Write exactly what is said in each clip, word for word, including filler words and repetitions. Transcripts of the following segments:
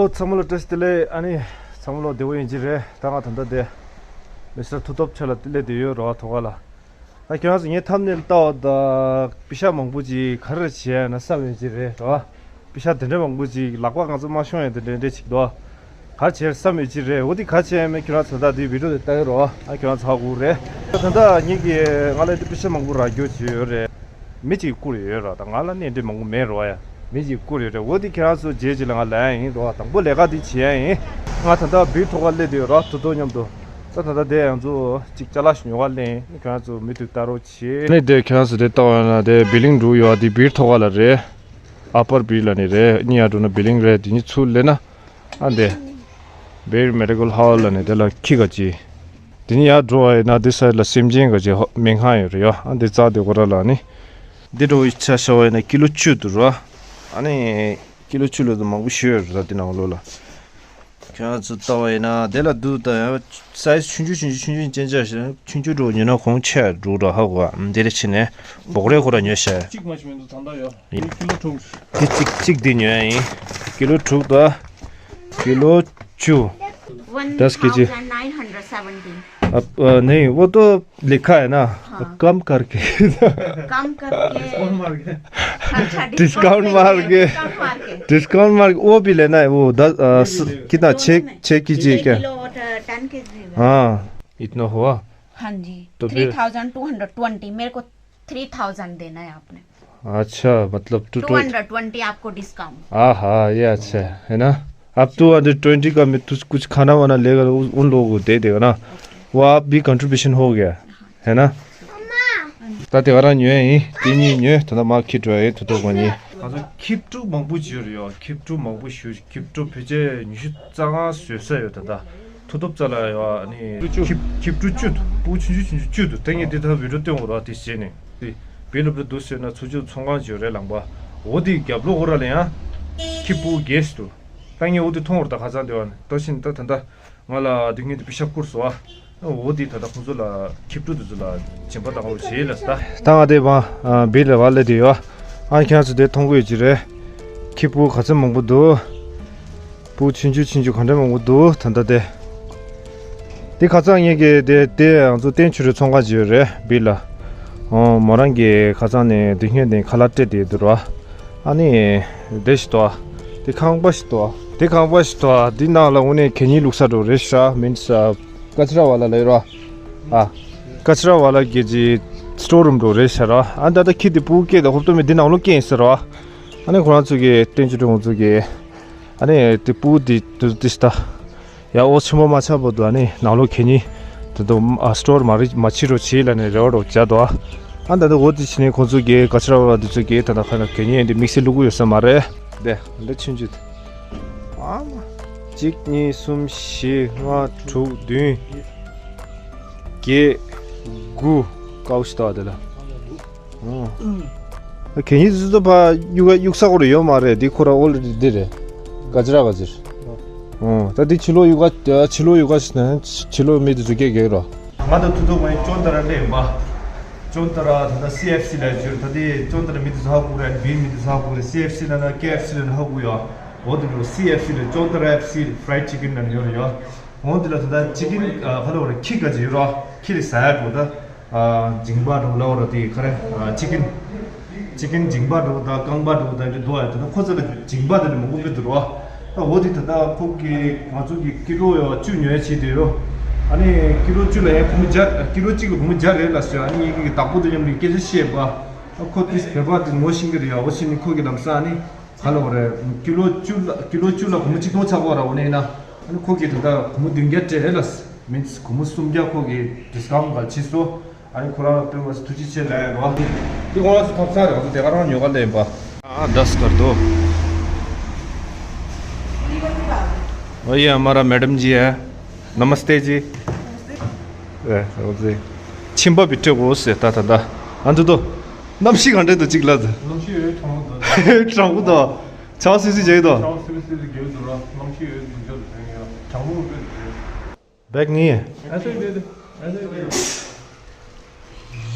ཚང་མ་ལ་བཀྲ་ཤིས་བདེ་ལེགས། ཨ་ནི་ཚང་མ་ལ་བདེ་པོ་ཡིན་གྱི་རེད། ད་ང་ད་ལྟ་དེ་མི་སི་ཊར་མཐུ་སྟོབས་ཆེ་ལ་སླེབས་བསྡད་ཡོད་རེད་བ། ཐོག་ཁ་ལ། ད་ཁྱེད་རང་ཚོ་ངའི་ཐམ་ནེལ་ལྟ་བ་དང་པི་ཤ་མང་པོ་ཅིག་ག་རེ་བྱས་ན་བསམ་ཡོད་ཀྱི་རེད་བ། པི་ཤ་དེ་འདྲ་མང་པོ་ཅིག་ལག་པ་ང་ཚོ་མ་ཤོང་ཡ་དེ་འདྲ་འདྲ་ཅིག་འདུག་ག་བྱས་བསམ་ཡོད་ཀྱི་རེད། འོ་དེ་ག་བྱས་མེད་ཁྱེད་རང་ཚོ་ད་དེ་བི་ཌིའོ་དེ་ལྟ་གི་རོགས། ཨ་ཁྱེད་རང་ཚོ་ཧ་གོ་རེད། ད་ད་ངེད་ཀྱི་ང་ལ་དེ་པི་ཤ་མང་པོ་རག་རྒྱུ་བྱས་ཡོད་རེད། མི་གཅིག་བསྐུར་ཡོད་ར། ད་ང་ལ་གནས་འདྲི་མང་པོ་མེད་རོ་ཡ། མི་གཅིག་བསྐུར་ཡོད་རེད། འོ་དེ་ཁྱེད་རང་ཚོ་རྗེས་ཅིག་ལ་ང་ལ་ཡིན་རོ། དང་པོ་ལས་ཀ་དེ་བྱེད་ཡ་ཡིན། ང་ད་ལྟ་བིའི་ཐོག་ཁ་སླེབས་བསྡད་ཡོད་ར། ཐུ་ཐོ་མཉམ་དུ། ད་ད་ལྟ་དེ་ཡང་ཚོ་གཅིག་ཅ་ལག་ཞིག་ཉོ་ག་སླེབས་ཡིན། ཁྱེད་རང་ཚོ་མུ་མཐུད་ལྟ་རོགས་བྱེད། ནི་དེ་ཁྱེད་རང་ཚོ་དེ་ལྟ་བ་ན་དེ་བི་ལིང་འགྲོ་ཡོད། དེ་བིའི་ཐོག་ཁ་ལ་རེད། ཨ་པར་བི་ལ་ནི་རེད། གཉིས་ཡར་འགྲོ་ན་བི་ལིང་རེད། དེ་གཉིས་ཚུར་སླེབས་ན། ཨ་འདི། བེར་མེ་ཌི་ཀལ་ཧོལ་ལ་ནི་དེ་ལ་ཁི་ག་ཅི། དེ་ནི་ཡར་འགྲོ་བ་ཡིན་ན་འདི་སའིཌ་ལ་སེམས་ཅན་ག་ཅི་ཧོ་སྨན་ཁང་ཡོད་རེད་ཡ། ཨ་འདི་རྩ་དེ་གོ་ར་ལ་ནི། འདི་འགྲོ་བའི་ཆ་བཞག་པ་ཡིན་ན་ཀི་ལོ་བཅུ་འདུག་ར། ཨ་ནི་ཀི་ལོ་བཅུ་ལ་དུ་མང་པོ་ཞིག་ཡོད་རེད་ད་འདི་ནང་ལོགས་ལ། ཁྱོད་ཚོ་ལྟ་བ་ཡིན་ན་དེ་ལ་འདུག་ད་ཡ། སའིཌ་ཆུང་ཆུང་ཆུང་ཆུང་ཆུང་ཅན་ཅན་ཞིག་ཆུང་ཆུང་འགྲོ་ཉོ་ན་གོང་ཆེ་འགྲོ་ར་ཧ་གོ། འདི་རེ་ཕྱིན་ནས་སྦོག་རེ་ཁོ་ར་ཉོ་ཤ། གཅིག་མ་ཞིག་མི་འདུག་ད་ལྟ་ཡོད། ཡིན། ཀི་ལོ་དྲུག་འདི་གཅིག་གཅིག་འདི་ཉོ་ཡ་ཡིན། ཀི་ལོ་དྲུག་དང་། ཀི་ལོ་བཅུ། One thousand nine hundred seventeen. अब, अ, नहीं, वो तो लिखा है ना। हाँ। कम करके। कम करके। डिस्काउंट मार के। अच्छा, डिस्काउंट मार के। डिस्काउंट मार के। डिस्काउंट मार के, वो भी लेना है, वो दस, अ, स-, कितना? छः, छः केजी है क्या? किलो और टेन केजी है। हाँ, इतना हुआ। हाँ जी, तो फिर three thousand two hundred twenty, मेरे को थ्री थाउजेंड देना है आपने। अच्छा, मतलब टू टू हंड्रेड ट्वेंटी आपको डिस्काउंट। हाँ हाँ, ये अच्छा है, है ना? अब टू हंड्रेड ट्वेंटी का मैं तुझ कुछ खाना वाना लेकर उ-, उन लोगों को दे देगा ना, वो आप भी कंट्रीब्यूशन हो गया, है ना? ད་དེ་ག་རང་ཉོས་ཡིན། དེ་གཉིས་ཉོས། ད་ལྟ་མ་ཁྱི་འགྲོ་ཡིན། ཐུ་ཐུ་གོ་གཉིས། ང་ཚོ་ཁྱི་ཕྲུག་མང་པོ་ཅིག་ཡོད་རེད་ཡ། ཁྱི་ཕྲུག་མང་པོ་ཞུ། ཁྱི་ཕྲུག་ཕལ་ཆེར་ཉི་ཤུ་རྩ་ལྔ་བཟོས་ས་ཡོད་ད་ལྟ། ཐུ་ཐུབ་རྩ་ལ་ཡོད་ཨ་ནི་ཁྱི་ཁྱི་ཕྲུག་བཅུ་འདུག་ཕྲུ་གུ་ཆུང་ཆུང་ཆུང་ཆུང་བཅུ་འདུག་ད་ངས་འདི་ལྟར་བི་ཌིའོ་སྟོན་འོང་ར། དེ་བྱས་ནས་དེ་བི་ལབ་ལ་འདུག་ཟེར་ན་ཚུར་ཕྱོགས་ཚོང་ཁང་ཅིག་ཡོད་རེད་ལང་པ། འོ་དེའི་རྒྱབ་ལོགས་འོ་ར་ལ་ཡང་ཁྱི་ཕྲུ་གུ་རྒས་སུ་འདུག་ད་ངས་འོ་དེ་མཐོང་བར་ད་ཁ་སང་དེ་བ་ནས་ལྟ་བཞིན་ད་ད་ལྟ་ང་ལ་དེ་ངས་དེ་པི་ཤ་བསྐུར་སོང་ཨ། འོ་དེ་ད་ལྟ་ཁོང་ཚོ་ལ་ཁྱི་ཕྲུག་དེ་ཚོ་ལ་སྦྱིན་པ་བཏང་རོགས་བྱེད་ལ་ད། ད་ང་དེ་བ་བི་ལ་བ་ལ་དེ་ཡོད་ཨ། ཁྱེད་ཚོ་དེ་མཐོང་གི་ཡོད་ཀྱི་རེད། ཁྱི་ཕྲུ་གུ་ག་ཚོད་མང་པོ་འདུག་ཕྲུ་གུ་ཆུང་ཆུང་ཆུང་ཆུང་ག་འདྲ་མང་པོ་འདུག་ད་ལྟ་དེ། དེ་ཁ་སང་ངེད་ཀྱི་དེ་དེ་ང་ཚོ་བསྟན་ཆོས་རའི་ཚོང་ཁང་ཅིག་ཡོད་རེད་བི་ལ། ཨོ་མོ་རང་གི་ཁ་སང་ནས་དེ་སྔོན་ནས་ཁ་ལག་སྤྲད་དེ་འདུག་ར། ཨ་ནི་དེ་ཞིག་ཏོ། དེ་ཁང་པ་ཞིག་ཏོ། དེ་ཁང་པ་ཞིག་ཏོ། དེ་ནང་ལ་དངོས་གནས་གད་སྙིགས་བླུགས་ས་འགྲོ་རེད་ཤག་མིན་ས་ཀ་ཆ་ར་བ་ལ་ལ་ཡོད་ར། ཨ་ཀ་ཆ་ར་བ་ལ་གི་ཅི་སི་ཊོར་རུམ་འགྲོ་རེད་ཤག་ར། ཨ་ད་ལྟ་ཁྱི་དེ་ཕྲུ་གུ་སྐྱེས་དང་ཧོབ་ཏོ་མི་དེ་ནང་ལོགས་སྐྱེས་ཡིན་ཟེར་ར། ཨ་ནི་ཁོ་རང་ཚོ་གི་བསྟན་ཆོས་རའི་ཁོང་ཚོ་གི་ཨ་ནི་དེ་ཕྲུ་གུ་དེ་དེ་དེ་ཤི་ད། ཡ་འོ་ཆེན་པོ་མ་ཆགས་བར་དུ་ཨ་ནི་ནང་ལོགས་གད་སྙིགས་དེ་ཚོ་ཨ་སི་ཊོར་མ་རེད་མ་བྱེད་རོགས་བྱེད་ལབ་ནས་རེ་བ་རོགས་བྱ་དོ། ཨ་ད་ནི་འོ་དེ་བྱས་ནས་ཁོང་ཚོ་གིས་ཀ་ཆ་ར་བ་དེ་ཚོ་གིས་ད་ལྟ་ཁ་ན་གད་སྙིགས་འདི་དམིགས་བསལ་བླུག་གི་ཡོད་ས་མ་རེད། དེ་འདི་ཆུང་ཆུང་དེ། ཨ་མ། གཅིག་གཉིས་གསུམ་བཞི་ལྔ་དྲུག་བདུན། བརྒྱད། དགུ། ཀའུ་ཤི་ཏོ་དེ་ལ། ཨོ། གད་སྙིགས་ཟེར་དུས་ཕ་གཡུག་གཡུག་ས་ཁོ་ར་ཡོད་མ་རེད། འདི་ཁོ་ར་ཨོ་ལེ་རེ་ཌི་འདི་རེད། ག་ཅི་ར་ག་ཅི་རེད། ཨོ་ད་འདི་ཕྱི་ལོགས་གཡུག་ག་ཕྱི་ལོགས་གཡུག་ག་ཕྱི་ལོགས་མི་དེ་ཚོ་སྐད་རྒྱག་རོགས། ང་དང་ཐུ་ཐུ་མའི་ཅོན་ཏ་ར་ལས་ཡིན་པ། ཅོན་ཏ་ར་ད་ལྟ་སི་ཨེཕ་སི་ལ་བརྗོད། ད་ལྟའི་ཅོན་ཏ་ར་མི་དེ་ཚོ་ཧ་གོ་རེད། བིའི་མི་དེ་ཚོ་ཧ་གོ་རེད། སི་ཨེཕ་སི་ལ་ན་ཀེ་ཨེཕ་སི་ལ་ན་ཧ་གོ་ཡོད། འོ་དེ་འདྲ་སི་ཨེཕ་སི་ལ་ཅོན་ཏ་ར་ཨེཕ་སི་ཕ་རའེ་ཌི་ཅི་ཀིན་ལ་ཡོད་རེད་ཡོད། འོ་འདི་ལ་ད་ལྟ་ཅི་ཀིན་ཨ་ཁ་ལོ་ར་ཁྱི་ག་ཅི་ཡོད་ར། ཁྱི་ལ་ཟ་ཡ་འགྲོ་ད། ཨ་མཇིང་པ་འགྲོ་ལ་འོ་ར་དེ་ཁ་རེ་ཨ་ཅི་ཀིན། ཅི་ཀིན་མཇིང་པ་འགྲོ་ད་རྐང་པ་འགྲོ་ད་འདི་འདུག་ཨ། ད་ལྟ་ཁོ་ཚོ་ལ་མཇིང་པ་དེ་འདྲ་མང་པོ་སྤྲད་འདུག་ར། ད་འོ་དེ་ད་ལྟ་ཁོ་གི་ང་ཚོ་གི་ཀི་ལོ་ཡོད་བཅུ་ཉོ་ཡ་བྱེད་དེ་ཡོད། ཨ་ནི་ཀི་ལོ་བཅུ་ལ་ཡང་སྒོར་མོ་བརྒྱ་ཀི་ལོ་གཅིག་ལ་སྒོར་མོ་བརྒྱ་རེད་ལ་ཟེར། ཨ་ནི་ངེད་ཀྱི་བདག་པོ་དེ་མཉམ་དུ་སྐད་ཆ་བཤད་པ། ཨ་ཁོ་དེ་བོད་པ་དེ་ངོ་ཤེས་ཀྱི་རེད་ཡ། འོ་ཤེས་ནི་ཁོ་གི་ལམ་སང་ཨ་ནི། ག་ལ་བ་རེད། ཀི་ལོ་བཅུ་ལ་ཀི་ལོ་བཅུ་ལ་སྒོར་མོ་ཆིག་སྟོང་ཆགས་པ་ར། འོ་ནས་ན་ཨ་ནི་ཁོ་གིས་ད་ལྟ་སྒོར་མོ་བདུན་བརྒྱ་སྤྲད་རེད་ལ། མིན་སྒོར་མོ་སུམ་བརྒྱ་ཁོ་གིས་ཌི་སི་ཀའུན་ཊི་ག་བྱས་སོ། ཨ་ནི་ཁོ་རང་ལ་སྟོན་པ་ཐུགས་རྗེ་ཆེ་ལབ་ཡ་རོ། འདི་ཁོ་རང་ཚོ་ཐོབ་ས་རེད། ང་ཚོ་དེ་ག་རང་ཉོ་ག་ལེན་པ། ཨ་དཱས་ཀར་དོ། भैया हमारा मैडम जी है। नमस्ते जी। ए, नमस्ते। छिम्बा बिट्टे को से ता ता ता। अंत तो नमशी घंटे तो चिकला था। नमशी ये ठाम तो। ठाम तो। चाव सीसी जाए तो। चाव सीसी जाए तो ना। नमशी ये दूसरा तो है। ठाम को भी। बैग नहीं है। ऐसे ही दे दे। ऐसे ही दे दे।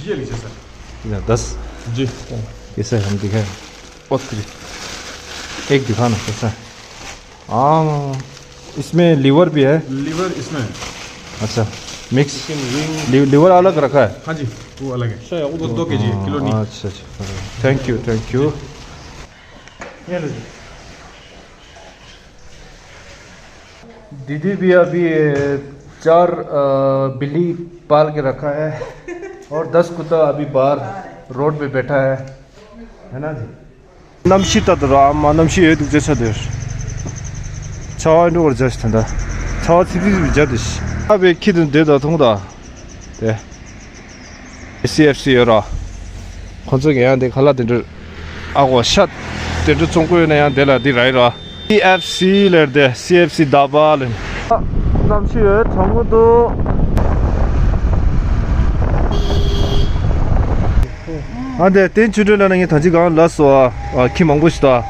ये लीजिए सर। ना, दस। जी। कैसा है, हम दिखाएं। और फिर एक दिखाना कैसा है। हाँ, इसमें लिवर भी है। लिवर इसमें है। अच्छा, मिक्स। Chicken wing. लि-, लिवर अलग रखा है। हाँ जी, वो अलग है। अच्छा, वो दो, दो केजी है, किलो नहीं। हाँ, अच्छा, अच्छा। Thank you, thank you. ये लो जी। दीदी भी अभी, अ, चार, अ, बिल्ली पाल के रखा है और दस कुत्ता अभी बाहर रोड पे बैठा है, है ना जी? གནམ་གཤིས་ལྟར་དུ་ར་མ་གནམ་གཤིས་ཡོད་འདུག་ཅེས་ཆ་དེར། ཆར་པ་འགྲོ་བར་བྱ་ཞིག་ད་ལྟ། ཆར་པ་ཚིག་ཚིག་བྱ་དེ་ཞིག་ཨ་བའི་ཁྱི་དུ་འདེད་དང་མཐོང་ད། དེ། སི་ཨེཕ་སི་ཡོད་ར། ཁོང་ཚོ་གི་ཡང་དེ་ཁ་ལག་དེ་འདྲ། ཨ་གོ་ཤ། དེ་འདྲ་བཙོང་གི་ཡོད་ན་ཡང་དེ་ལ་འདི་ར་ཡི་ར། སི་ཨེཕ་སི་ལེར་དེ་སི་ཨེཕ་སི་ཟླ་བ་ལེན། གནམ་གཤིས་ཡོད་གྲང་མོ་འདུག་ཨ་འདི་དེ་ཆུ་འདྲེན་ལ་ན་ངས་ད་ཅི་གང་ལ་སོ་ཨ་ཁྱི་མང་པོ་ཞིག་ད།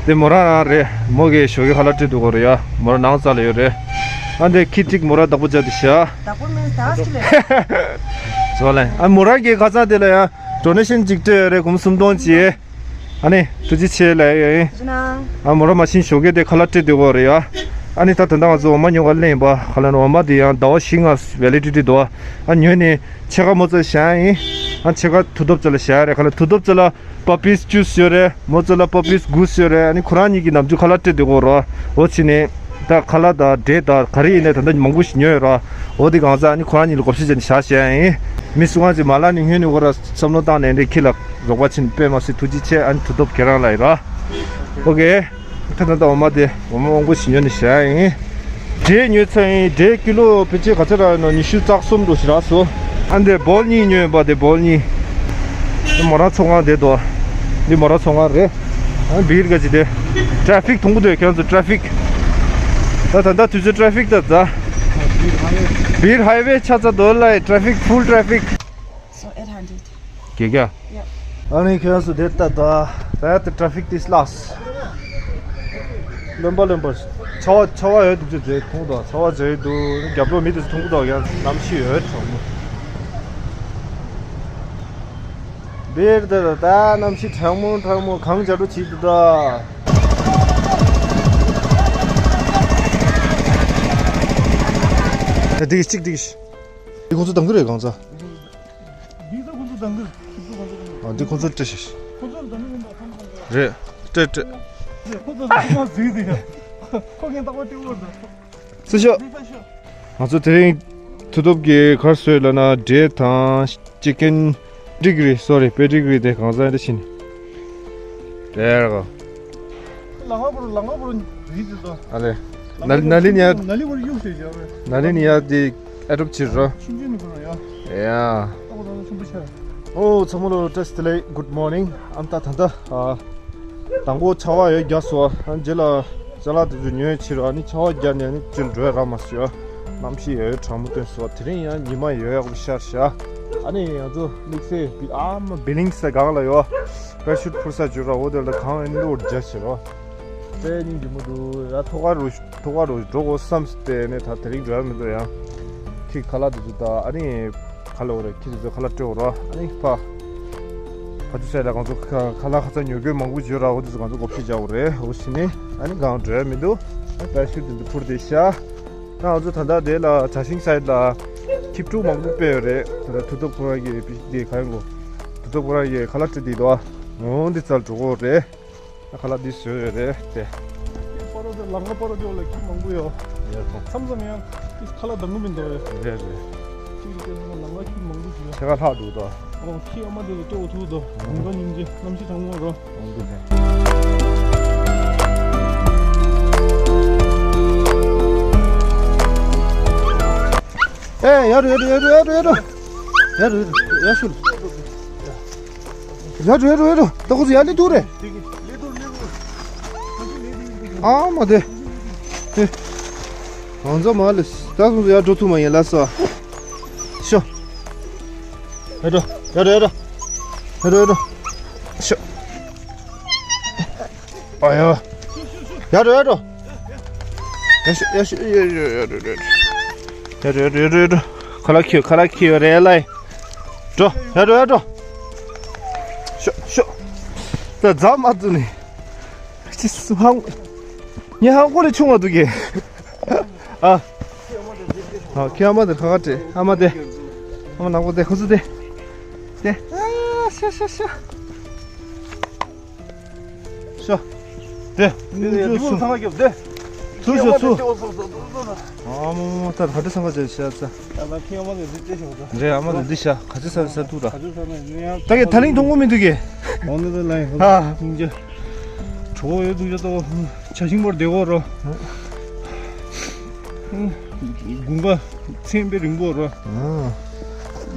དེ་མོ་རང་རང་རེད་མོ་གི་ཞོགས་ཀྱི་ཁ་ལག་སྤྲད་འདུག་གོ་རེད་ཡ། མོ་རང་ནང་རྩ་ལ་ཡོད་རེད། ཨ་འདི་ཁྱི་གཅིག་མོ་ར་བདག་པོ་བྱ་དེ་ཤ། བདག་པོ་མིན་ད་ཅི་ལས། བཟོ་ལེ་ཨ་མོ་ར་གི་ཁ་ཚ་དེ་ལ་ཡ་ཌོ་ནེ་ཤན་གཅིག་སྤྲད་ཡོད་རེད་གུམ་སུམ་སྟོང་ཅི། ཨ་ནི་ཐུགས་རྗེ་ཆེ་ལ་ཡ་ཡིན། ཐུགས་རྗེ་གནང་། ཨ་མོ་ར་མ་ཤིན་ཞོགས་ཀྱི་དེ་ཁ་ལག་སྤྲད་འདུག་གོ་རེད་ཡ། ཨ་ནི་ད་ད་ལྟ་ང་ཚོ་འོ་མ་ཉོ་ག་ལེན་པ་ཁ་ལག་ནི་འོ་མ་དེ་ཡང་ཟླ་བ་བཞི་ལྔ་ཝེ་ལི་ཌི་ཊི་འདུག་ཨ་ཉོས་ནས་ཕྱེད་ཀ་མོ་ཚོ་བཞག་ཡིན། ཨ་ཕྱེད་ཀ་མཐུ་སྟོབས་ཚོ་ལ་བཞག་རེད་ཁ་ལག་མཐུ་སྟོབས་ཚོ་ལ། པ་པིས་ཇུས་ཡོད་རེད། མོ་ཚོ་ལ་པ་པིས་གུས་ཡོད་རེད། ཨ་ནི་ཁོ་རང་གཉིས་ཀྱི་ནམ་རྒྱུན་ཁ་ལག་སྤྲད་དེ་གོ་རོ། འོ་ཕྱི་ནས་ད་ཁ་ལག་དང་འབྲས་དང་ག་རེ་ཡིན་ནའི་ད་ལྟ་མང་པོ་ཞིག་ཉོས་ཡོད་རོ། འོ་དེ་གང་ཟག་ཨ་ནི་ཁོ་རང་གཉིས་ལ་བགོ་བཤའ་བྱས་ནས་བཞག་བྱས་ཡིན། མི་སུ་གང་ཅིག་མ་ལ་ནི་སྔོན་ནས་གོ་ར་བསམ་བློ་བཏང་ནས་འདྲེ་ཁྱི་ལ་རོགས་པ་ཕྱིན་དཔེ་མ་སྲིད་ཐུགས་རྗེ་ཆེ། ཨ་ནི་མཐུ་སྟོབས་ཁྱེད་རང་ལ་ཡིན་རོ། ཨོ་ཀེ། ད་ད་ད་འོ་མ་དེ་འོ་མ་དབང་པོ་ཞིག་ཉོས་ནས་བཞག་ཡིན། འབྲས་ཉོས་ཚར་ཡིན། འབྲས་ཀི་ལོ་ཕལ་ཆེར་ག་ཚོད་རག་ཡིན་ནོ། ཉི་ཤུ་རྩ་གསུམ་འགྲོ་ཞིག་རག་སོང་། ཨ་འདི་བོལ་གཉིས་ཉོས་ཡིན་པ། དེ་བོལ་གཉིས། འདི་མོ་རང་ཚོང་ཁང་དེ་དོ། འདི་མོ་རང་ཚོང་ཁང་རེད། ཨ་བིར་ག་ཅི་དེ། ཊེ་ཕིག་མཐོང་གི་འདུག་ཁྱེད་ཚོ་ཊེ་ཕིག་ད་ད་ད་དུས་ཚོད་ཊེ་ཕིག་ད་ད། བིར་ཧའི་ཝེ་ཆ་ཚ་དོ་ལ་ཊེ་ཕིག་ཕུལ་ཊེ་ཕིག So eight hundred. རྒྱལ་རྒྱ། Yep. ཨ་ནི་ཁྱོད་སུ་དེ་ལྟ་ད། That the traffic is last. རློན་པ་རློན་པ། ཆར་པ་ཆར་པ་ཡོད་འདུག་ཅེས་མཐོང་དང་ཆར་པ་བྱས་འདུག་རྒྱབ་ལོགས་མི་དེ་ཚོ་མཐོང་གི་འདུག་ཡང་གནམ་གཤིས་ཡོད་གྲང་མོ། འདིར་དེར་ད་གནམ་གཤིས་གྲང་མོ་གྲང་མོ་གངས་རྒྱ་གྲོ་བྱེད་འདུག་ད། ད་འགྲིག་གཅིག་འགྲིག་འདི་ཁོང་ཚོ་དང་གི་རེད་གང་ཚ། འདི་ཚོ་ཁོང་ཚོ་དང་གི་ཁྱི་ཚོ་ཁོང་ཚོ་དང་གི་ཨ་འདི་ཁོང་ཚོ་སྤྲད་ཤག་ཁོང་ཚོ་དང་གི་མིན་པ་ཁོང་ཚོ་རེད། སྤྲད་སྤྲད། རེད་ཁོང་ཚོ་ཚང་མ་ཟིག་ཟིག་ཡ། ཁོ་ངས་ལྟ་བ་སྤྲད་བོར་ད། སུ་ཤོག་འདི་ཚ་ཤོག་ང་ཚོ་དེ་རིང་མཐུ་སྟོབས་ཀྱི་གར་སོས་ལ་ན་འབྲས་དང་ཅི་ཀན་ཌིག་རི་སོ་རི་པེ་ཌིག་རི་དེ་གང་ཟག་འདི་ཕྱིན། དེར་གོ་ལ་ང་བོར་ལ་ང་བོར་རིག་དེ་ཚོ། ཨ་ལེ། ན་ན་ལི་ནི་ཡ། ན་ལི་བོར་གཡུག་ཟེར་བྱ་བས། ན་ལི་ནི་ཡ་དེ་ཨེ་ཊོབ་ཕྱིར་རོ། ཆུང་ཆུང་ནི་གོ་རོ་ཡ། ཡ། ཨ་ཁོ་རང་ཆུང་པོ་ཆེ། ཨོ་ཚང་མ་ལོ་བཀྲ་ཤིས་བདེ་ལེགས། Good morning. ཨམ་ད་ད་ད། ཨ། དང་པོ་ཆར་པ་ཡོད་རྒྱག་སོ། ཨ་རྗེས་ལ་ཅ་ལག་དེ་ཚོ་ཉོས་ཕྱིར་ཨ་ནི་ཆར་པ་རྒྱག་ནས་ནི་ཅིལ་འགྲོ་ཡ་རག་མ་སོང་ཡ། གནམ་གཤིས་ཡ་ཡོད་གྲང་མོ་སྟོན་སོ། དེ་རིང་ཡང་ཉི་མ་ཡོད་ཡག་པོ་ཤར་ཤག་ཨ་ནི་ང་ཚོ་དམིགས་བསལ་ཨ་མ་བི་ལིང་ས་སྒང་ལ་ཡོད། པེ་ར་ཤུཊ་འཕུར་ས་བྱོས་ར་འོ་དེ་ལ་གང་ཨིན་ལོ་རྒྱ་ཆེ་རོ། དཔེ་སྙིང་རྗེ་མོ་འདུག་ཡ་ཐོག་ཁར་རུ་ཐོག་ཁར་རུ་འགྲོ་དགོས་བསམ་སྟེ་ནས་ད་དེ་རིང་འགྲོ་ཡ་མི་འདུག་ཡང་། ཁྱི་ཁ་ལག་དེ་ཚོ་ད་ཨ་ནི་ཁ་ལོ་རེ་ཁྱི་དེ་ཚོ་ཁ་ལག་སྤྲོད་རོ་ཨ་ནི་ཕ། ཕ་ཆུ་སའི་ལ་ང་ཚོ་ཁ་ཁ་ལག་ཁ་ཚ་ཉོ་དགོས་མང་པོ་བྱོས་ར་འོ་དེ་ཚོ་ང་ཚོ་གོ་ཕྱི་བྱ་འོ་རེད་འོ་ཕྱི་ནས་ཨ་ནི་གང་འགྲོ་ཡ་མི་འདུག་ཨ་པེ་ར་ཤུཊ་དེ་ཚོ་འཕུར་དེ་ཤ། ད་ང་ཚོ་ད་ལྟ་དེ་ལ་བྱ་ཤིང་སའིཌ་ལ་ཁྱི་ཕྲུག་མང་པོ་སྤེལ་ཡོད་རེད། ད་ལྟ་མཐུ་སྟོབས་ཁོ་རང་གི་དེ་ག་ཡོང་གོ་མཐུ་སྟོབས་ཁོ་རང་གི་ཁ་ལག་སྤྲད་དེ་འདུག་ཨ། འོ་འདི་རྩར་འགྲོ་གོ་རེད། ཁ་ལག་འདི་བཟོས་ཡོད་རེད་དེ། པ་རོ་དེ་ལང་ཀ་པ་རོ་དེ་ལ་ཁྱི་མང་པོ་ཡོད། ཡོད་དོ། མཚམས་མཚམས་ཡང་ཁ་ལག་འདང་གི་མི་འདུག་རེད། རེད་རེད། ཁྱི་གི་དེ་ལང་ཀ་ཁྱི་མང་པོ་ཞིག་ཡོད། ཁྱི་ཁ་ལྷག་འདུག་དོ། ཨོ་ཁྱི་ཨ་མ་དེ་ལ་སྤྲོ་བོ་ཐུག་དོ། ལང་ཀ་སྙིང་རྗེ་གནམ་གཤིས་གྲང་མོ་རོ། ཨོ་འདུག་རེད། ཨེ་ཡ་རུ་ཡ་རུ་ཡ་རུ་ཡ་རུ་ཡ་རུ་ཡ་རུ་ཡ་ཤུལ། ཡ་རུ་ཡ་རུ་ཡ་རུ་ད་ཁོ་ཚོ་ཡ་ལི་དུ་རེད། ཨ་མ་དེ། ཨེ། ང་ཚོ་མ་ལ་ད་སོང་ཚོ་ཡ་འགྲོ་ཐུབ་མ་ཡིན་ལ་ས། ཤོ། ཡ་འགྲོ་ཡ་འགྲོ་ཡ་འགྲོ། ཡ་འགྲོ་ཡ་འགྲོ། ཤོ། ཨ་ཡ། ཡ་འགྲོ་ཡ་འགྲོ། ཡ་ཤོ་ཡ་ཤོ་ཡ་ཡ་ཡ་འགྲོ་འགྲོ། ཡ་འགྲོ་ཡ་འགྲོ་ཡ་འགྲོ་ཡ་འགྲོ། ཁ་ལག་ཁྱེར་ཁ་ལག་ཁྱེར་རེད་ལ། འགྲོ་ཡ་འགྲོ་ཡ་འགྲོ། ཤོ་ཤོ། ད་རྫ་མ་བཙུགས་ནས། ཅི་སུ་ཧང་། ངའི་ཧང་གོ་ལས་ཆུང་བ་འདུག་གི། ཨ། ཨ་ཁྱེད་ཨ་མ་དེ་ཁ་ཁ་བྲེ་ཨ་མ་དེ། ཨ་མ་ནག་པོ་དེ་ཁོ་ཚོ་དེ། དེ། ཨ་ཤ་ཤ་ཤ། ཤ། དེ། དེ་དེ་དེ་ཚང་ག་རྒྱབ་དེ། ཚུར་ཤོག་ཚུར། ཨ་མ་མ་མ་ད་ག་འདྲ་སང་ག་བྱས་ཤ་ཚ། ད་ལ་ཁྱེད་ཨ་མ་དེ་རེད་ཅེས་ཤོག་ད། རེད་ཨ་མ་དེ་འདི་ཤ་ག་ཚོད་ས་ས་ཐུག་ད། ག་ཚོད་ས་ན་ཡང་། ད་གི་ད་ལིང་མཐོང་གོ་མི་འདུག་གི། འོ་ན་ད་ལ་ཡང་ཧ། ཧ། གྲོགས་ཡོད་འདུག་ཡོད་ད། བྱ་ཞིང་པར་བསྡད་གོ་རོ། དགུན་ཁ་མཚན་དཔེ་རིང་པོ་རོ། ཨ།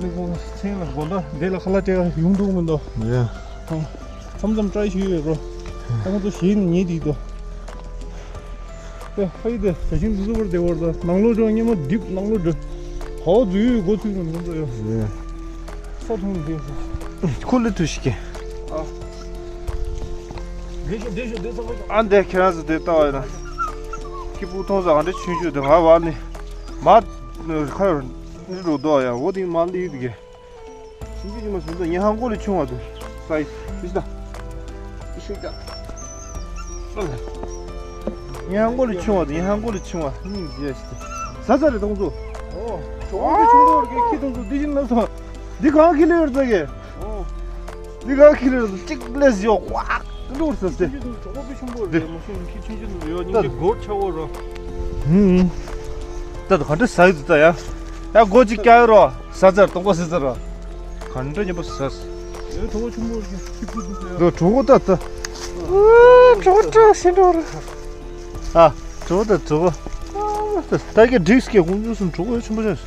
ནི་ཁོ་མཚན་ལ་དགོང་དག་འདི་ལ་ཁ་ལག་སྤྲད་ཡོང་འདུག་མི་འདུག་ཡ། མཚམས་མཚམས་བཀྲ་ཤིས་ཡོད་རོ། ཨ་ཁོ་ཚོ་གཞི་ནས་ཉལ་བསྡད་འདུག་ཨེ་ཧ་ཡི་དེ་བྱ་ཞིང་འདུག་ཚོ་བར་བསྡད་གོ་རོ། ནང་ལོགས་འགྲོ་སྙེ་མོ་རྡིབ་ནང་ལོགས་འགྲོ། ཧའོ་འཛུལ་ཡོད་སྒོ་ཚུགས་མི་འདུག་ཡ། ས་མཐོང་ནས་བསྡད་སོང་། ཁོ་ལ་ཐུག་ཤིག་གི། ཨ། འདི་ཤོག་འདི་ཤོག་འདི་ཚང་མ་ཤོག་ཨ་འདི་ཁྱེད་རང་ཚོ་འདི་ལྟ་བ་ཡིན་ན། ཁྱི་སྤུ་མཐོང་ས་ག་འདྲ་ཆུང་ཆུང་དེ་ང་བ་ནི། མ། ཁ་ཡོར། འདི་རུ་དོ་ཡ་འོ་དེ་མ་ལི་ཡི་དེ་གི། ཆུང་ཆུང་ཅི་མ་སོང་ད་ངའི་ཧང་གོ་ལས་ཆུང་བ་དུ། ས་ཡི། འདི་ཤི་ད། འདི་ཤི་ད། ངའི་ཧང་གོ་ལས་ཆུང་བ་དུ་ངའི་ཧང་གོ་ལས་ཆུང་བ་གཉིས་ཀྱི་ཡ་ཤི་དེ། ས་ཚ་རེད་མཐོང་ཚོ། ཨོ། གྲོགས་པོ་ཆུང་པོ་རེད་ཁྱི་མཐོང་ཚོ་འདི་བཞིན་ལ་སོང་། འདི་གང་ཁྱི་ལས་ཡོད་ཙག་གི། ཨོ། འདི་ག་ཁྱི་རེད་གཅིག་ལས་ཡོག་ཝག་ལུར་ཟེར་ཏེ། ཆུང་ཆུང་གྲོགས་པོ་ཆུང་པོ་རེད་མ་གཞི་ཁྱི་ཆུང་ཆུང་དུ་ཡོད་སྙིང་རྗེ་སྒོར་ཆག་འོ་རོ། ཧུམ། ད་ག་འདྲ་ཟ་ཡི་འདུག་ད་ཡ། ཡ་སྒོ་གཅིག་བཀྱག་ཡོད་རོ། ཟ་ཚར་སྟོང་པ་ཟ་ཚར་རོ། ག་འདྲ་ཉེས་པ་ཟ། ཨེ་གྲོགས་པོ་ཆུང་པོ་རེད་ཁྱི་ཕུ་ཕུ་ཟེར་ཡ། འགྲོ་གྲོགས་པོ་ད་ད། ཨ་གྲོགས་པོ་ད་ཤི་འགྲོ་རེད། ཨ་གྲོགས་པོ་ད་གྲོགས་པོ། ད་གི་འགྲིགས་ཀྱི་དགོང་ཚུལ་སུ་གྲོགས་པོ་ཆུང་པོ་རེད།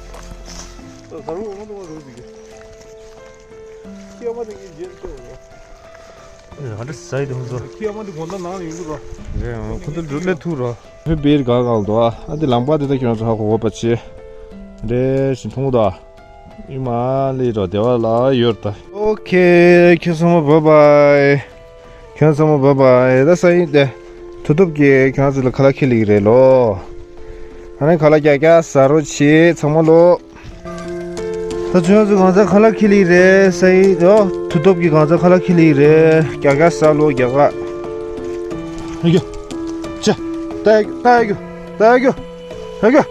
ད་ད་རུང་ང་དང་རུང་ཟིག་གི། ཁྱི་ཨ་མ་དེ་གི་རྗེས་ལ་ལྟོས་རོ། ཨ་འདྲ་ཟ་ཡི་དེ་ཁོང་ཚོ། ཁྱི་ཨ་མ་དེ་དགོང་དག་ནང་ཡོང་གི་རོ། རེད་ཨང་ཁོང་ཚོ་འགྲོ་སླེབས་ཐུག་རོ། ཧེ་བེར་ག་གང་འདུག་ཨ་འདི་ལམ་པ་དེ་ད་ཁྱོད་ཚོ་ཧ་གོ་གོ་པ་ཆེ། རེད་ཞིང་མཐོང་གོ་ད། ཨི་མ་ལི་རོ་བདེ་བ་ལ་ཡོད་ད། ཨོ་ཁེ་ཁྱོད་ཚང་མ་བཱའི་བཱའི། ཁྱོད་ཚང་མ་བཱའི་བཱའི་ད་ས་ཡིན་ཏེ། མཐུ་སྟོབས་ཀྱིས་ཁྱོད་ཚོ་ལ་ཁ་ལག་ཁྱེར་ལེགས་རེད་ལོ། ཨ་ནི་ཁ་ལག་རྒྱག་རྒྱག་ཟ་རོ་ཆེ་ཚང་མ་ལོ། ད་ཁྱོད་ཚོ་གང་ཚ་ཁ་ལག་ཁྱེར་ལེགས་རེད་ས་ཡིན་ཏེ། མཐུ་སྟོབས་ཀྱིས་གང་ཚ་ཁ་ལག་ཁྱེར་ལེགས་རེད་རྒྱག་རྒྱག་ཟ་ལོ་རྒྱག་རྒྱག་ཨ་ཡོ། ཅ། ད་ཡ་ད་ཡ་ད་ཡ། ཧེ་གི།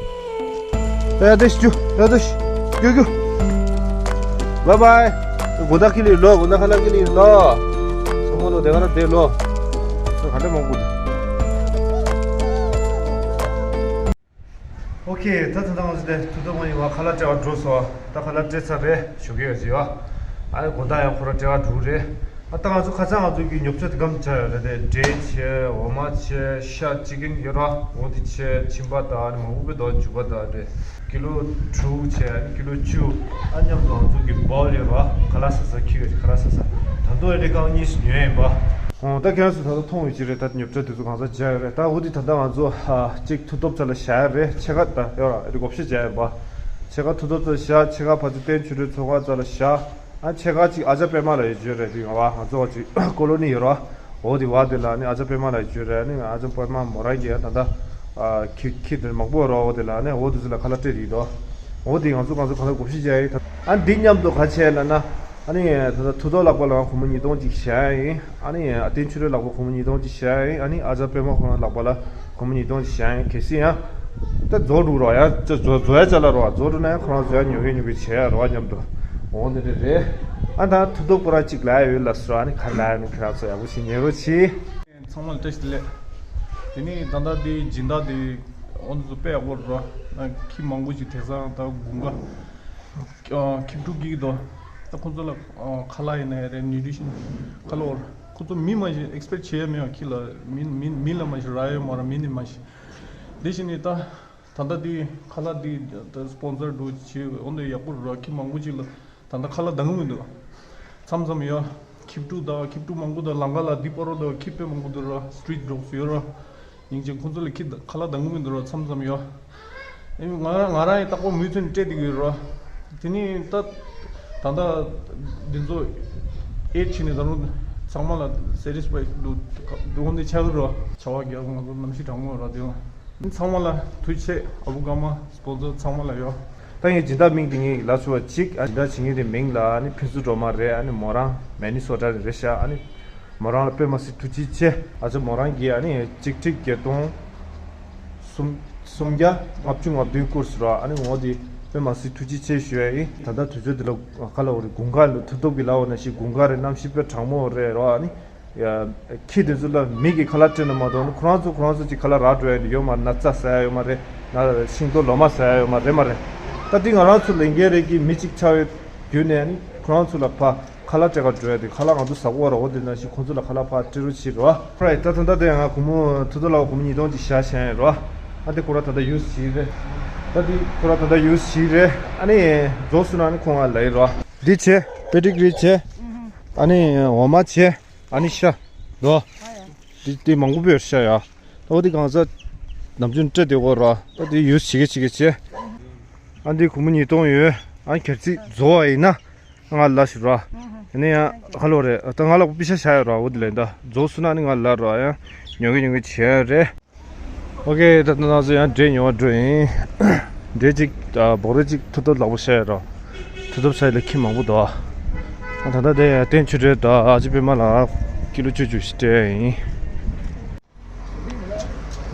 ཨེ་དེ་ཤི་ཨེ་དེ་ཤི་གུ་གུ། བཱའི་བཱའི། དགོང་དག་ཁྱེར་ལེགས་ལོ། དགོང་དག་ཁ་ལག་ཁྱེར་ལེགས་ལོ། ཚང་མ་ལོ་བདེ་ག་ར་བདེ་ལོ། ཚོ་ག་འདྲ་མང་པོ་འདུག་ཨོ་ཁེ་ད་ད་ད་ང་ཚོ་དེ་དུ་ད་ང་ཡི་བ་ཁ་ལག་སྤྲད་པར་འགྲོ་སོང་། ད་ཁ་ལག་སྤྲད་ཚར་རེད་ཞུ་གི་ཡོད་ཟེར་བ། ཨ་ནི་དགོང་དག་ཡང་ཁོ་ར་སྤྲད་པར་འགྲོ་རེད། ཨ་ད་ང་ཚོ་ཁ་སང་ང་ཚོ་གི་ཉོ་ཆ་དེ་གམ་ཆ་ཡོད་རེད་དེ། འབྲས་ཆེ། འོ་མ་ཆེ། ཤ་ཅི་ཀིན་ཡོད་ར། འོ་དེ་ཆེ། ཕྱིན་པ་དང་ཨ་ནི་མང་པོ་པའི་དོ་འཇུ་བ་དང་རེད། ཀི་ལོ་དྲུག་བྱས་ཨ་ནི་ཀི་ལོ་བཅུ། ཨ་མཉམ་དུ་ང་ཚོ་གི་བའོ་ལ་ཡོད་ར། ཁ་ལག་ཟ་ས་ཁྱི་ག་ཁ་ལག་ཟ་ས། ད་དུང་ཨ་ནི་རྐང་གཉིས་ཉོས་ཡིན་པ། འོ་ད་ཁྱེད་རང་ཚོ་ད་ལྟ་མཐོང་ཡོད་ཀྱི་རེད། ད་ཉོ་ཆ་དེ་ཚོ་གང་ས་མཇལ་ཡོད་རེད། ད་འོ་དེ་ད་ལྟ་ང་ཚོ་ཨ་གཅིག་མཐུ་སྟོབས་རྩ་ལ་བཞག་ཡོད་རེད། ཕྱེད་ཀ་ད་ཡོད་ར་ཨ་ནི་བགོ་བཤའ་བྱས་ཡིན་པ། ཕྱེད་ཀ་མཐུ་སྟོབས་རྩ་བཞག་ཕྱེད་ཀ་ཕ་ཚོ་བསྟན་ཆོས་སྒྲོན་ཚོགས་ཁང་རྩ་ལ་བཞག་ཨ་ཕྱེད་ཀ་གཅིག་ཨ་ཅག་པད་མ་ལ་ཡོད་ཀྱི་རེད། དེ་ང་བ་ང་ཚོ་གཅིག་ཀོ་ལོ་ནི་ཡོད་ར། འོ་དེ་བ་དེ་ལ་ནི་ཨ་ཅག་པད་མ་ལ་ཡོད་ཀྱི་རེད། ནི་ཨ་ཅག་པད་མ་མོ་རང་གིས་ད་ལྟ་ཨ་ཁྱི་ཁྱི་དེ་མང་པོ་ར། འོ་དེ་ལ་ནི་འོ་དེ་ཚོ་ལ་ཁ་ལག་སྤྲད་རེད་དོ། འོ་དེ་ང་ཚོ་གང་ཚོ་གང་ལ་བགོ་བཤའ་བྱས་ཡིན། ཨ་འདི་མཉམ་དུ་ག་བྱས་ལ་ན། ཨ་ནི་ད་ལྟ་མཐུ་སྟོབས་ལག་པ་ལ་སྒོར་མོ་ཉིས་སྟོང་གཅིག་བཞག་ཡིན། ཨ་ནི་བསྟན་ཆོས་སྒྲོན་ལག་པ་སྒོར་མོ་ཉིས་སྟོང་གཅིག་བཞག་ཡིན། ཨ་ནི་ཨ་ཅག་པད་མ་ཁོ་རང་ལག་པ་ལ་སྒོར་མོ་ཉིས་སྟོང་གཅིག་བཞག་ཡིན། གལ་སྲིད་ཡང་ད་རྫོགས་འགྲོ་རོགས། ཡང་ད་རྫོགས་རྫོགས་ཡ་ཅ་ལ་རོགས། རྫོགས་འགྲོ་ན་ཡང་ཁོ་རང་ཚོ་ཡང་ཉོ་གི་ཉོ་གི་བྱེད་ཡ་རོགས་མཉམ་དུ། འོ་འདི་འདྲ་རེད། ཨ་ད་མཐུ་སྟོབས་ཁོ་རང་གཅིག་ལ་ཡ་ཡོད་ལ་སོ། ཨ་ནི་ག་ལ་ཡ་ནི་ཁྱེད་རང་ཚོ་ཡག་པོ་ཞིག་ཉན་རོགས་གྱིས། ཚང་མ་ལ་བཀྲ་ཤིས་བདེ་ལེགས། དེ་ནས་ད་ལྟ་དེ་སྦྱིན་བདག་དེ་འོ་འདི་ཚོ་དཔེ་ཡག་པོ་རེད། ཁྱི་མང་པོ་ཞིག་དེང་སང་ད་དགུན་ཁ་ཁྱི་ཕྲུག་སྐྱེ་གི་འདུག་ད་ཁོ་ཚོ་ལ་ཁ་ལག་ཡིན་ན་ཡང་རེད། ནིའུ་ཊི་རི་ཤན་ཁ་ལོར་ཁོ་ཚོ་མི་མ་ཞིག་ཨེག་སི་པེག་བྱེད་ཡ་མེད་པ། ཁྱི་ལ་མི་མི་མི་ལ་མ་ཞིག་རག་ཡོད་མ་རེད། མི་ནི་མ་ཞིག་དེ་བཞིན་ནི་ད་ད་ལྟ་དེ་ཁ་ལག་དེ་ད་སི་པོན་སར་འདུག་བྱེད་འོ་འདི་ཡག་པོ་རེད། ཁྱི་མང་པོ་ཞིག་ལ། ད་ལྟ་ཁ་ལག་འདང་གི་མི་འདུག་མཚམས་མཚམས་ཡོད། ཁྱི་ཕྲུག་དང་ཁྱི་ཕྲུག་མང་པོ་དང་ལམ་ཁ་ལ་འདི་པར་རོ་དང་ཁྱི་དཔེ་མང་པོ་འདུག་ར། སི་ཊི་རིཊ་ཌོག་སི་ཡོད་ར། སྙིང་རྗེ། ཁོ་ཚོ་ལ་ཁྱི་ཁ་ལག་འདང་གི་མི་འདུག་ར། མཚམས་མཚམས་ཡོད། ཨེ་ང་རང་ང་རང་ཡི་རྟག་པར་མུ་མཐུད་ནས་སྤྲད་བསྡད་ཀྱི་ཡོད་ར། དེ་ནི་ད་ད་ལྟ་འདི་ཚོ་ཨེ་ཕྱིན་ནས་ད་རུང་ཚང་མ་ལ་སེ་ཊི་སི་ཕའི་འདུག་འདུག་འོ་འདི་ཆགས་ཀྱི་ར། བྱ་བ་རྒྱག་ང་ཚོ་གནམ་གཤིས་གྲང་མོ་ར། དེ་ལ་ཚང་མ་ལ་ཐུགས་རྗེ་ཆེ། ཨ་བུ་ཀརྨ་སི་པོན་སར་ཚང་མ་ལ་ཡོད། ད་ངས་སྦྱིན་བདག་མིང་དེ་ངས་ལབ་ཆོག་པ་གཅིག་ཨ་སྦྱིན་བདག་བྱེད་མཁན་དེ་མིང་ལ་ཨ་ནི་ཕུན་ཚོགས་སྒྲོལ་མ་རེད། ཨ་ནི་མོ་རང་མི་ནི་སོ་ཊ་ནས་རེད་ཤག་ཨ་ནི་མོ་རང་ལ་དཔེ་མ་སྲིད་ཐུགས་རྗེ་ཆེ། ཨ་ཅག་མོ་རང་གིས་ཨ་ནི་གཅིག་ཁྲི་བརྒྱད་སྟོང་ སུམ་སུམ་བརྒྱ་ལྔ་བཅུ་ང་བདུན་བསྐུར་སོང་ར། ཨ་ནི་ངོ་དེ་དཔེ་མ་སྲིད་ཐུགས་རྗེ་ཆེ་ཞུ་ཡ་ཡིན། ད་ལྟ་དུས་ཚོད་འདི་ལ་ག་ལ་འོ་རེད། དགུན་ཁ་ལ་མཐུ་སྟོབས་ཀྱི་ལ་འོ་ན་ཞིག་དགུན་ཁ་རེད། གནམ་གཤིས་དཔེ་གྲང་མོ་རེད་ར། ཨ་ནི་ཡ་ཁྱི་དེ་ཚོ་ལ་མི་གི་ཁ་ལག་སྤྲད་ན་མ་གཏོགས་ནི་ཁོ་རང་ཚོ་ཁོ་རང་ཚོ་ཅིག་ཁ་ལག་རག་འགྲོ་ཡ་ཡོད་མ་རེད། ན་ཚ་ཟ་ཡ་ཡོད་མ་རེད། ན་ཤིང་ཏོག་ལོ་མ་ཟ་ཡ་ཡོད་མ་རེད་མ་རེད། ད་འདི་ང་རང་ཚོ་ལས་འགན་རེད་ཀི། མི་གཅིག་ཆགས་ཡོད་བརྒྱུད་ནས་ནི་ཁོ་རང་ཚོ་ལ་ཕ་ཁ་ལག་སྤྲད་ག་འགྲོ་ཡ་དེ། ཁ་ལག་ང་ཚོ་ཟ་གོ་ར། འོ་དེ་ནང་བཞིན་ཁོང་ཚོ་ལ་ཁ་ལག་ཕ་སྤྲད་རོགས་བྱེད་རོ། རའི་ད་ད་ལྟ་དེ་ང་གུ་མོ་ཐུ་ཐུ་ལ་གུ་མོ་ཉིས་སྟོང་ཅིག་བཞག་བཞག་ཡིན་རོ། ཨ་དེ་ཁོ་ར་ད་ལྟ་ཡུས་བྱེད་རེད། ད་དེ་ཁོ་ར་ད་ལྟ་ཡུས་བྱེད་རེད། ཨ་ནི་རྫོགས་སོང་ན་ནི་ཁོང་ང་ལ་ཡིན་རོ། འདི་བྱེད། པེ་ཏི་ཀྲི་བྱེད། ཨ་ནི་འོ་མ་བྱེད། ཨ་ནི་ཤ་རོ། འདི་འདི་མང་པོ་པོས་ཤ་ཡ། ད་འོ་དེ་གང་ཟག་ནམ་རྒྱུན་སྤྲད་དེ་གོ་རོ། ད་དེ་ཡུས་བྱེད་གི་བྱེད་གི་བྱེད། ཨ་འདི་གུ་མོ་ཉིས་སྟོང་ཡོད། ཨ་གལ་སྲིད་རྫོགས་པ་ཡིན་ན། ང་ལ་ཞུ་ར། ཨ་ནི་ཡང་ཧ་ལོ་རེད། ད་ང་ལ་པི་ཤ་བྱ་ཡོད་ར། འོ་དེ་ལས་ད་རྫོགས་སོང་ན་ནི་ང་ལ་ར། ཡང་ཉོ་གི་ཉོ་གི་བྱས་རེད། ཨོ་ཁེ། ད་ལྟ་ང་ཚོ་ཡང་འབྲས་ཉོ་བ་འགྲོ་ཡིན། འབྲས་གཅིག་ཨ་སྦོ་ར་གཅིག་ཐུ་ཐུ་ལག་པ་བྱ་ཡོད་ར། ཐུ་ཐུ་བྱ་ཡོད་ལ་ཁྱི་མང་པོ་འདུག་ཨ་ད་ལྟ་དེ་ཡང་བསྟན་ཆོས་སྒྲོན་དང་ཨ་ཅེ་པད་མ་ལ་ཀི་ལོ་བཅུ་བཅུ་ཞིག་སྤྲད་ཡིན།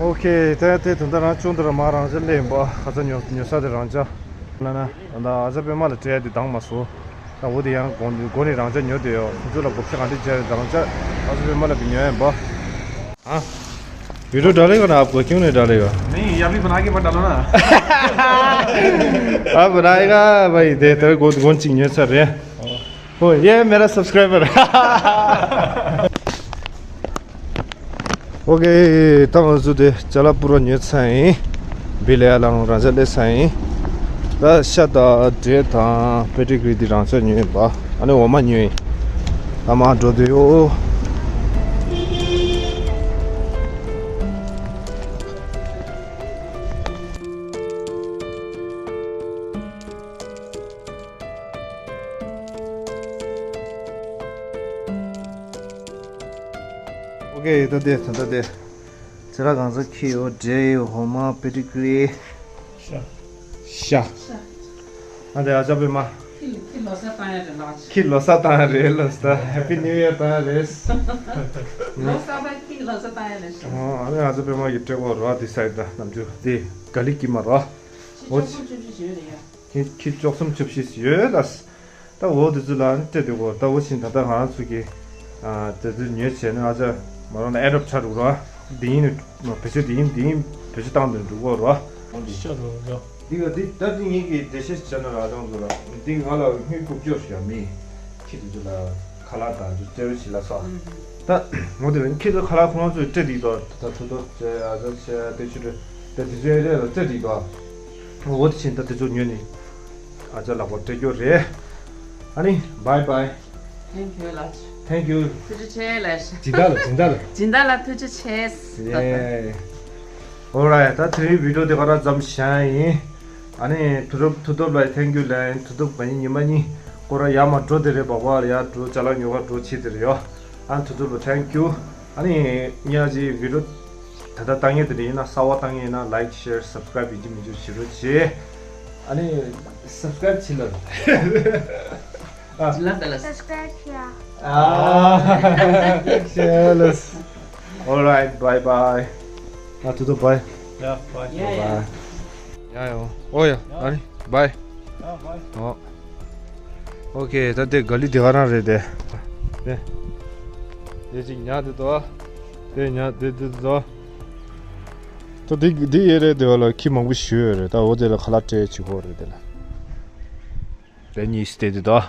ཨོ་ཁེ། ད་དེ་ད་ལྟ་རང་ཅུང་ད་ར་མ་རང་ཅག་སླེབས་ཡིན་པ། ཁ་ཚ་ཉོ་ཉོ་ས་དེ་རང་ཅག་ལ་ན། ད་ཨ་ཅག་པད་མ་ལ་སྤྲད་དེ་འདང་མ་སོང་། ད་འོ་དེ་ཡང་སྒོ་སྒོ་ནས་རང་ཅག་ཉོ་དེ་ཡོད། ཁོང་ཚོ་ལ་བགོ་བཤའ་ག་འདྲ་བྱས་རང་ཅག་ཨ་ཅག་པད་མ་ལ་གི་ཉོ་ཡིན་པ། हाँ। वीडियो डालेगा ना आपको, क्यों नहीं डालेगा? नहीं, अभी बना के मत डालो ना। अब बनाएगा भाई, दे तो गोद गोन चिंग न्यू सर रे। ओ, ये मेरा सब्सक्राइबर। ཨོ་ཁེ། ད་ང་ཚོ་དེ་ཅ་ལག་པུ་ར་ཉོས་ཚར་ཡིན། བི་ལ་ཡ་ལའང་རང་ཅག་སླེབས་ཚར་ཡིན། ད་ཤ་དང་འབྲས་དང་པེ་ཏི་ཀྲི་འདི་རང་ཅག་ཉོས་ཡིན་པ། ཨ་ནི་འོ་མ་ཉོས་ཡིན། ད་མར་འགྲོ་དུས་ཡོ། ཨོ་ཁེ། ད་དེ་ད་ད་དེ། ཚེ་ར་གང་ཟག་ཁྱི་ཡོད། འབྲས་ཡོད། འོ་མ། པེ་ཏི་ཀྲི། ཤ། ཤ། ཤ། ཨ་དེ་ཨ་ཅག་པད་མ། ཁྱི་ཁྱི་ལོ་གསར་བཏང་ཡ་རེད་ལགས། ཁྱི་ལོ་གསར་བཏང་ཡ་རེད་ལགས། ད་ཧེ་པི་ནིའུ་ཡར་བཏང་ཡ་རེད། ལོ་གསར་པ་ཁྱི་ལོ་གསར་བཏང་ཡ་རེད། ཨོ་ཨ་ནི་ཨ་ཅག་པད་མ་གི་སྤྲད་གོ་རོ། དེ་སའི་ད་ནམ་རྒྱུན་དེ་ག་ལི་ཀི་མ་རོ། ཁྱི་ཨོ་བཅུ་གསུམ་བཅུ་བཞི་ཡོད་རེད་ཡ། ཁྱི་ཁྱི་བཅུ་གསུམ་བཅུ་བཞི་ཡོད་ལགས། ད་འོ་དེ་ཚོ་ལ་ནི་སྤྲད་དེ་གོ། ད་འོ་ཕྱིན་ད་ལྟ་ང་རང་ཚོ་གི་ཨ་དེ་ཚོ་ཉོས་བྱས་ནས་ཨ་ཅག་མ་རང་ལ་ཨེ་རབ་ཆ་རུག་ར། འདི་ཡིན་ནི་བེད་སྤྱོད་འདི་ཡིན་འདི་ཡིན་བེད་སྤྱོད་བཏང་དུ་འགྲོ་གོ་ར། ཤ་རུ་ར། འདི་ག་འདི་ད་འདི་ངེད་ཀྱི་འགྲེལ་བཤད་བྱས་ན་ར་ཨ་ཅག་ཚོ་ར། འདི་ང་ལ་དངུལ་དགུ་བཅུ་ཞུ་ཡ་མི་ཁྱི་དེ་ཚོ་ལ་ཁ་ལག་དང་ཚོ་སྤྲད་རོགས་བྱེད་ལ་སོགས། ད་འོ་དེ་ཁྱི་ཚོ་ཁ་ལག་ཁོ་རང་ཚོས་སྤྲད་འདི་དོ། ད་ཐུ་ཐུ་ཨ་ཅག་ཆ་དེ་ཆུ་དྲོད་དེ་དེ་ཚོའི་རེད་ལ་སྤྲད་འདི་དོ། འོ་དེ་ཕྱིན་ད་དེ་ཚོ་ཉོས་ནི་ཨ་ཅག་ལག་པར་སྤྲད་རྒྱུ་རེད། ཨ་ནི་བའི་བའི། Thank you ལགས། Thank you. ཐུགས་རྗེ་ཆེ་ལགས། སྦྱིན་བདག་ལ་སྦྱིན་བདག་ལ། སྦྱིན་བདག་ལ་ཐུགས་རྗེ་ཆེ། ཡེ། Alright. ད་དེ་རིང་བི་ཌི་ཡོ་དེ་ག་ར་མཚམས་བཞག་ཡིན། ཨ་ནི་ཐུ་ཐུབ་ཐུ་ཐུབ་ལ་thank you ལན། ཐུ་ཐུབ་ག་ཉིན་ཉི་མ་གཉིས་སྐོར་ར་ཡར་མར་འགྲོ་དེ་རེད། བག་བག་ལ་ཡར་འགྲོ་ཅ་ལག་ཉོ་ག་འགྲོ་བྱེད་དེ་རེད་ཡོ། ཨ་ཐུ་ཐུ་ལོ་thank you། ཨ་ནི་ཉག་ཅིག་བི་ཌི་ཡོ་ད་ལྟ་བཏང་ཡས་དེ་འདྲ་ཡིན་ན་གསར་པ་བཏང་ཡས་ཡིན་ན་like, share, subscribe ཡིན་གཅིག་མིན་གཅིག་བྱེད་རོགས་བྱེད། ཨ་ནི་subscribe བྱེད་ལ། ཨ། ལ་ལ་subscribe བྱེད་ཨ། བྱེད་ལ། Alright, bye bye. ཨ་ཐུ་ཐུ་bye. Yeah, bye. Yeah, yeah. ཡ་ཡོ། ཨོ་ཡ། ཨ་ནི་bye. Yeah, bye. ཨོ། ཨོ་ཁེ། ད་དེ་ག་ལི་དེ་ག་རང་རེད་དེ། དེ་དེ་ཅིག་ཉག་དེ་དོ། དེ་ཉག་དེ་དེ་དོ། ད་དེ་དེ་ཡེ་རེད་དེ་བ་ལ་ཁྱི་མང་པོ་ཞུ་ཡོད་རེད། ད་འོ་དེ་ལ་ཁ་ལག་སྤྲད་བྱེད་གོ་རེད་དེ་ལ། དེ་གཉིས་དེ་དེ་དོ།